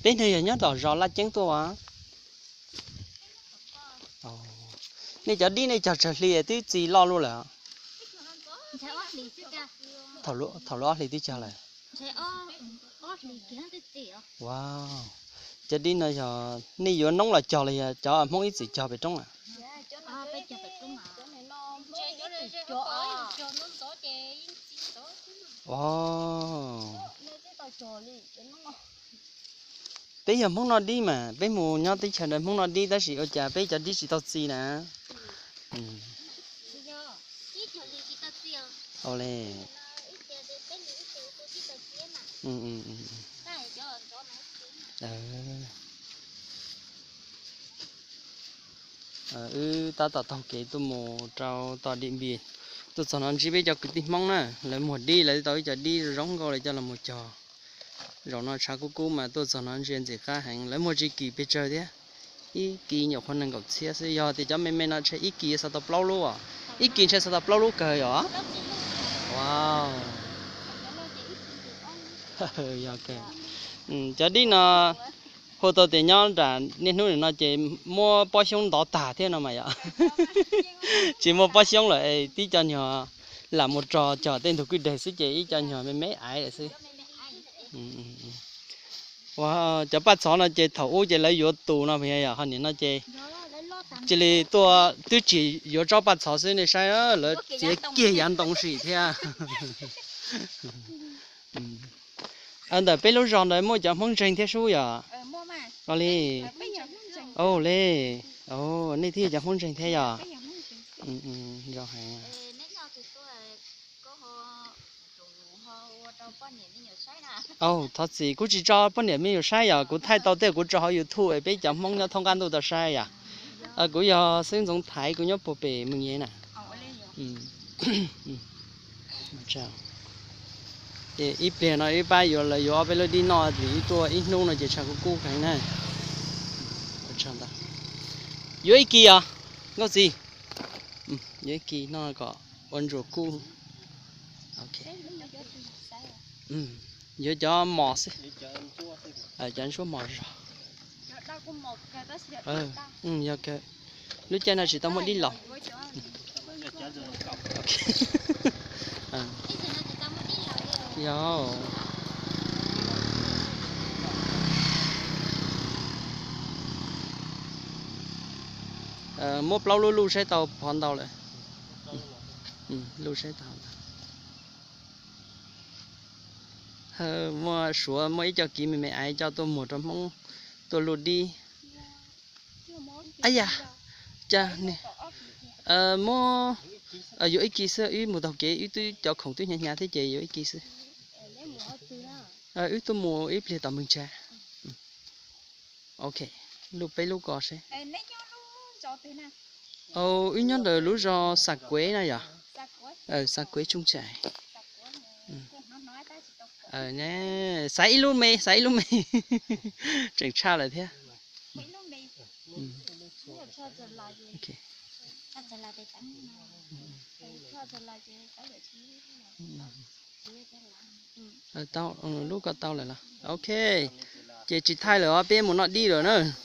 Peb hnub yog nyob tom zos Laj Ceeb tuaj as. Nej cov dib nej cog tsawg hli twb txi loj luaj lawm? Thaum lub ob hlis twb cog lawm. Wow. Cov dib no yog nej yuav noob los cog los yog cov Hmoob ib txwm cog pem roob a? Peb yog Hmoob noj dib mas peb mus nyob teb chaws ntawd Hmoob noj dib tab sis ua cas peb cov dib tsis tau txi na? Ua li. Wb tab tom taug kev tuaj mus rau tom Dim Npis, tuaj txog no ntsib peb cov kwv tij Hmoob na, lawv muag dib, lawv tau ib co dib zoo nkauj lawv coj los mus cog. Zaum no tshav kub kub mas tuaj txog no ntsia ntxim qab heev, lawv muag tsis kim pes tsawg thiab, ib kis nyuam qhuav nees nkaum txhiab xwb, yog tias cov me me no ntshe ib kis xav tau plaub lub os, ib kis ntshe xav tau plaub lub kawg yom. Yog, cov dib no hu tau tias nyob nram niaj hnub no ces muab pob xyoob ntov tag thiab no mas yom. Tsis muaj pob xyoob lawm es tib co nyuag lam mus rog cog tej ntug kwj deg xwb ces ib co nyuag me me aiv lawm xwb. Cov paj txhov no ces thaum ub ces lawv yuav tus no yom, ho nim no ces cia li tuaj twb tsis yuav tsob paj txhov xwb nej saib, lawv txiav kiag yav ntoo sim thiab. Ntawm peb lub zos ntawd muaj cov Hmoob ntseeg thiab sub yom? Li, li, nej thiaj yog cov Hmoob ntseeg thiab yom? Thov txim kuv tsis tso poj niam me nyuam saib yom, kuv thaij tau tej kuv tso hauv YouTube peb cov Hmoob nyob thoob qab ntuj tau saib yom. Kuv yog xib hwb Ntxoov Thaiv, kuv nyob puag pem Mws Nyem na. Ces ib pliag no ib pab yuav lawv yuav ob peb lub dib noj vim ib tuaj ib hnub no ces tshav kub kub heev na. Yuav ib kis os, nkauj txiv. Yuav ib kis noj kom ua ntsuas kub. Yuav cov mos xwb. Cov ntsuab mos zog. Yog kawg. Lub caij no tsis tau muaj dib laus. Yog. Muab plaub lub luj saib tau phov ntau lawm. Luj saib tau. Muaj suav muaj ib co kiv me me aiv coj tuaj muag rau Hmoob tuaj luj dib. Ab yam, cas, muab, yuav ib kis xwb, wb mus taug kev wb twb cov khoom twb hnyav hnyav thiab ces yuav ib kis xwb. Wb tuaj mus ib pliag tom Mws Tsa. Ok, luj peb lub ko seb. Wb nyob ntawm lub zos Xa Kuev na yom. Xa Kuev Tshooj Tsais. Xaiv ib lub me, xaiv ib lub me. Tseem tshaj lawm thiab. Tau, lub ko tau lawm los. Ok, ces tsis thaij lawm os, peb mus noj dib lawm na.